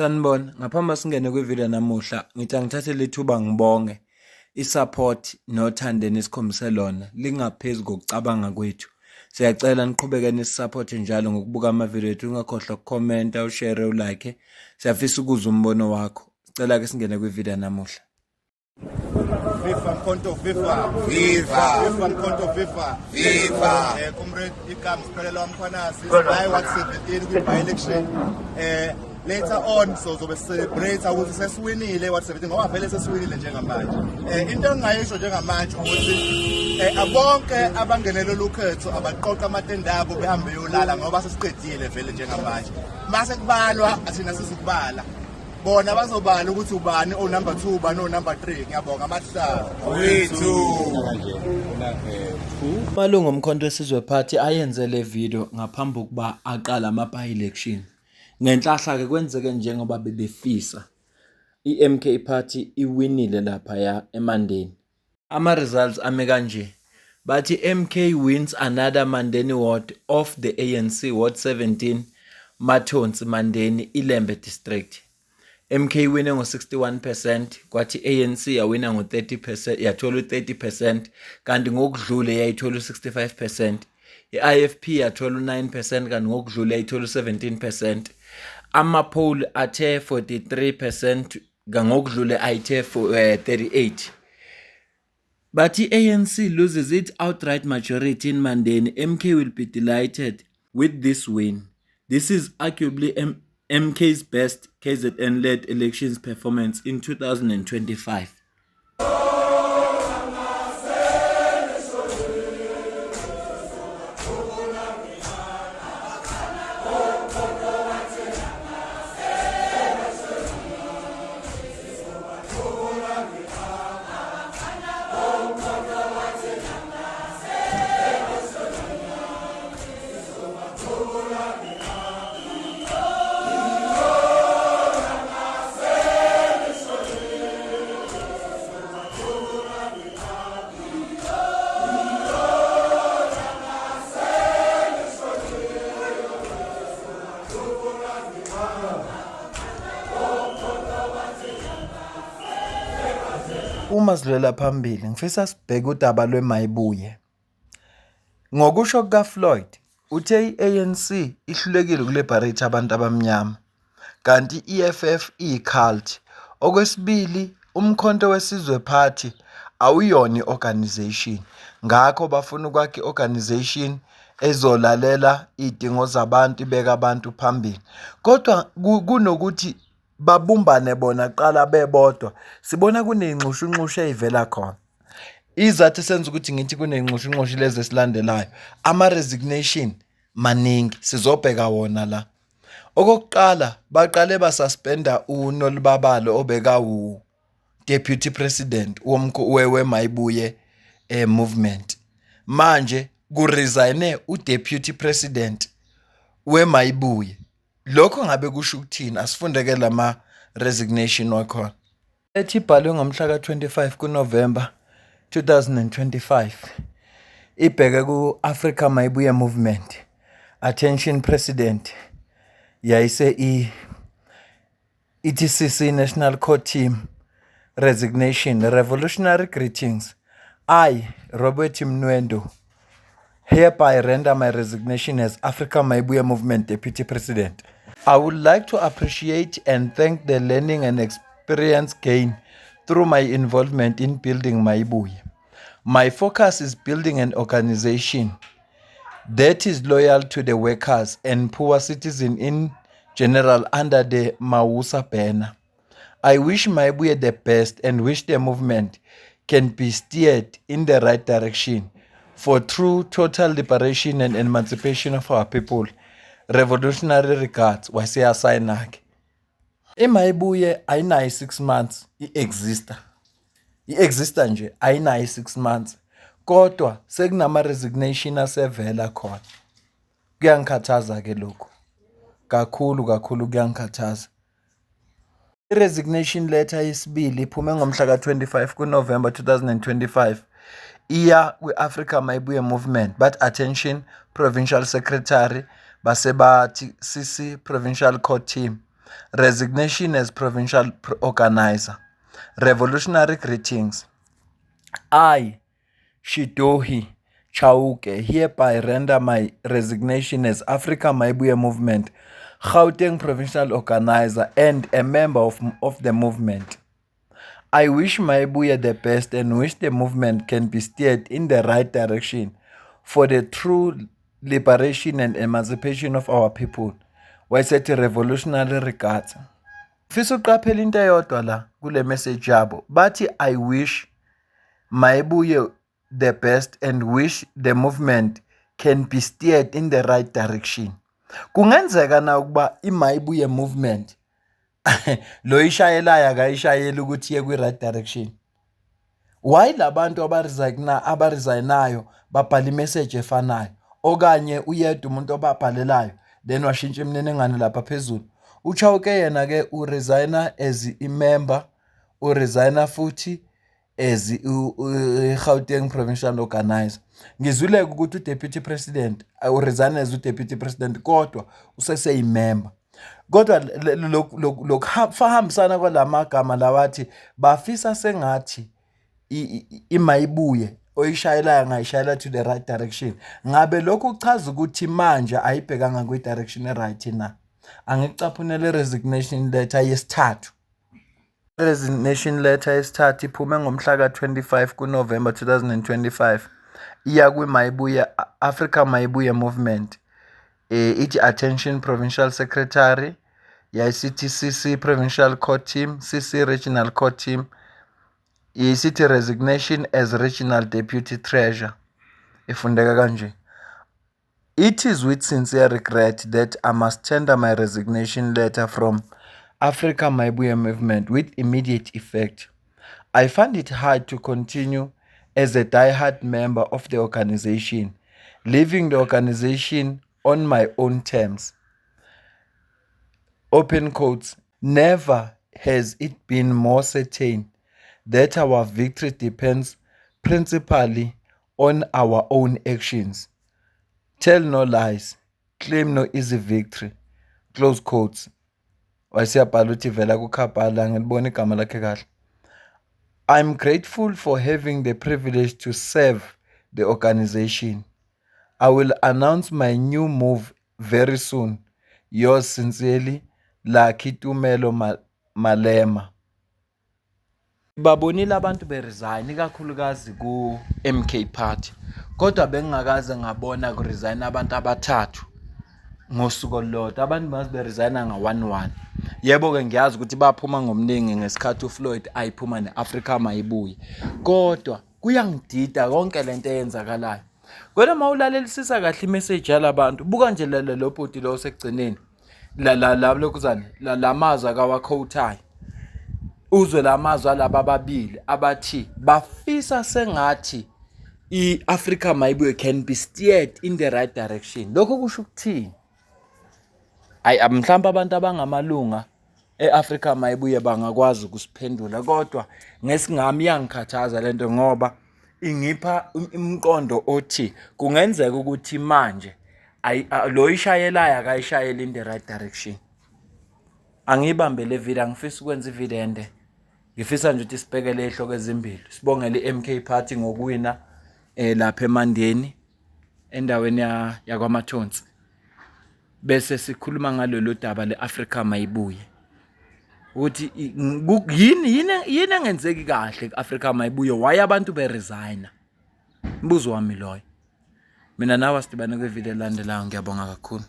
Sanibona, ngaphambi singene kwivideo namuhla, ngithi angithathe lethuba ngibonge i-support nothando enisikhombise lona lingaphezu kokucabanga kwethu. Siyacela niqhubeke nisisupport njalo ngokubuka amavidiyo ethu, ungakhohlwa ukukhomenta, ushare, ulike. Siyafisa ukuzwa umbono wakho. Sicela ke singene kwivideo namuhla. Viva Mkhonto viva. Viva. Viva Mkhonto viva. Viva. Comrade igama Siphelelo Mkhwanazi silayi ward 17 kwi by election. Later on sozobe celebrate ukuthi sesiwinile ward 17 ngoba vele sesiwinile njengamanje. Into engingayisho njengamanje ukuthi abonke abangenele lukhetho abaqoqa amatende abo behambe beyolala ngoba sesiqedile vele njengamanje. Mase kubalwa athina sizukubala. Bona bazobala ukuthi ubani o number 2 ubani o number 3. Ngiyabonga amahlaba. Wethu. Amalungu oMkhonto weSizwe Party ayenze le video ngaphambi kokuba aqale ama-by-election. Ngenhlahla ke kwenzeke njengoba bebefisa. I-MK Party iwinile laphaya eMandeni. Ama-results ame kanje. Bathi MK wins another Mandeni ward of the ANC Ward 17 Mathonsi Mandeni Ilembe District. MK wine ngo-61% kwathi ANC yawina ngo-30% yathola u-30% kanti ngokudlule yayithola u-65%. I-IFP yathola u-9% kanti ngokudlule yayithola u-17%. Ama-poll athe 43% ngokudlule ayithe 38. But i-ANC loses its outright majority in Mandeni. MK will be delighted with this win. This is arguably MK's best KZN-led elections performance in 2025. Uma sidlulela phambili, ngifisa sibheke udaba lweMayibuye. Ngokusho kukaFloyd, uthe i-ANC ihlulekile ukulibharetha abantu abamnyama, kanti i-EFF iyi-cult. Okwesibili, uMkhonto weSizwe Party awuyona i-organisation, ngakho bafuna ukwakha i-organisation ezolalela iy'dingo zabantu, ibeke abantu phambili. Kodwa kunokuthi babumbane bona kuqala bebodwa, sibona kuney'nxushunxushu ey'vela khona. Izathu esenza ukuthi ngithi kuney'nxushunxushu lezi esilandelayo, ama-resignation maningi, sizobheka wona la. Okokuqala, baqale basuspenda uNolibabalo obekawu-deputy president weMayibuye movement. Manje ku-resign-e u-deputy president weMayibuye. Lokho ngabe kusho ukuthini? Asifunde-ke lama resignation wakhona. Ethi ibhalwe ngomhla ka-25 kuNovemba 2025 ibheke ku-Africa Mayibuye Movement. Attention President yayise i-ETCC National Core Team resignation. Revolutionary greetings. I, Robert Mnwendo, hereby render my resignation as Africa Mayibuye Movement Deputy President. I would like to appreciate and thank the learning and experience gained through my involvement in building Mayibuye. My focus is building an organization that is loyal to the workers and poor citizens in general under the Mawusa banner. I wish Mayibuye the best and wish the movement can be steered in the right direction for true total liberation and emancipation of our people. Revolutionary regards. Waseyasayina ke. IMayibuye ayinayo 6 months i-exista. I-exista nje ayinayo 6 months. Kodwa sekunama resignation asevela khona. Kuyangikhathaza ke lokhu. Kakhulu kakhulu kuyangikhathaza. I-resignation letter yesibili iphume ngomhla ka-25 kuNovemba 2025 iya kwi-Africa Mayibuye Movement, but attention Provincial Secretary, base bathi CC Provincial Core Team. Resignation as provincial organizer. Revolutionary greetings. I, Shidohi Chauke, hereby render my resignation as Africa Mayibuye Movement Gauteng Provincial Organizer and a member of the movement. I wish Mayibuye the best and wish the movement can be steered in the right direction for the true liberation and emancipation of our people. Wayesethi revolutionary regards. Ngifisa uqaphela into eyodwa la kule message yabo. Bathi I wish Mayibuye the best and wish the movement can be steered in the right direction. Kungenzeka na ukuba iMayibuye movement lo ishayelayo akayishayeli ukuthi iye kwi-right direction? Why labantu abaresignayo babhala imessage efanayo, okanye uyedwa umuntu obabhalelayo then washintsha imininingwane lapha phezulu? UChauke yena ke uresigna as i-member, uresigna futhi as i-Gauteng Provincial Organizer. Ngizwile ukuthi u-Deputy President uresign as u-Deputy President, kodwa useseyimember. Kodwa lokuhambisana kwalamagama lawathi bafisa sengathi iMayibuye oyishayelayo angayishayela to the right direction. Ngabe lokhu kuchaza ukuthi manje ayibhekanga kwi-direction e-right na? Angikucaphunele resignation letter yesithathu. Resignation letter yesithathu iphume ngomhla ka-25 kuNovember 2025, iya kwiMayibuye Africa Mayibuye Movement. Ithi attention provincial secretary, yayisithi CC provincial core team, CC regional core team, isithi resignation as regional deputy treasurer. Ifundeka kanje: It is with sincere regret that I must tender my resignation letter from Africa Mayibuye Movement with immediate effect. I find it hard to continue as a diehard member of the organization, leaving the organization on my own terms. Open quotes. Never has it been more certain that our victory depends principally on our own actions. Tell no lies, claim no easy victory. Close quotes. Wasiyabhala uthi vela kuKhabhala, ngilibona igama lakhe kahle. I'm grateful for having the privilege to serve the organization. I will announce my new move very soon. Yours sincerely, Lucky Tumelo Malema. Babonile abantu beresign, ikakhulukazi ku-MK Party, kodwa bengingakaze ngabona kuresign abantu abathathu ngosuku olulodwa. Abantu bazi beresigna nga-one one. Yebo-ke, ngiyazi ukuthi baphuma ngomningi ngesikhathi uFloyd ayiphuma ne-Africa Mayibuye, kodwa kuyangidida konke lento eyenzakalayo. Kodwa uma ulalelisisa kahle imessage yalabantu, buka nje lo bhuti lo osekugcineni la la la lokhuzane la mazwi akawaquotayo, uzwe la mazwi alaba ababili abathi bafisa sengathi i-Africa Mayibuye can be steered in the right direction. Lokho kusho ukuthini? Ayi, mhlawumbe abantu abangamalunga e-Africa Mayibuye bangakwazi ukusiphendula, kodwa ngesingami iyangikhathaza lento, ngoba ingipha umqondo othi kungenzeka ukuthi manje lo ishayelayo akayishayeli in the right direction. Angiyibambe le video, angifisi ukwenza ivideo ende. Ngifisa nje ukuthi sibhekele ihloko ezimbili. Sibongele i-MK Party ngokuwina lapha eMandeni endaweni yakwaMathonsi. Bese sikhuluma ngalolu daba le-Africa Mayibuye. Ukuthi yini yini yini engenzeki kahle ku-Africa Mayibuye, why abantu beresigna? Umbuzo wami loyo. Mina nawe sidibane kwivideo elandelayo, ngiyabonga kakhulu.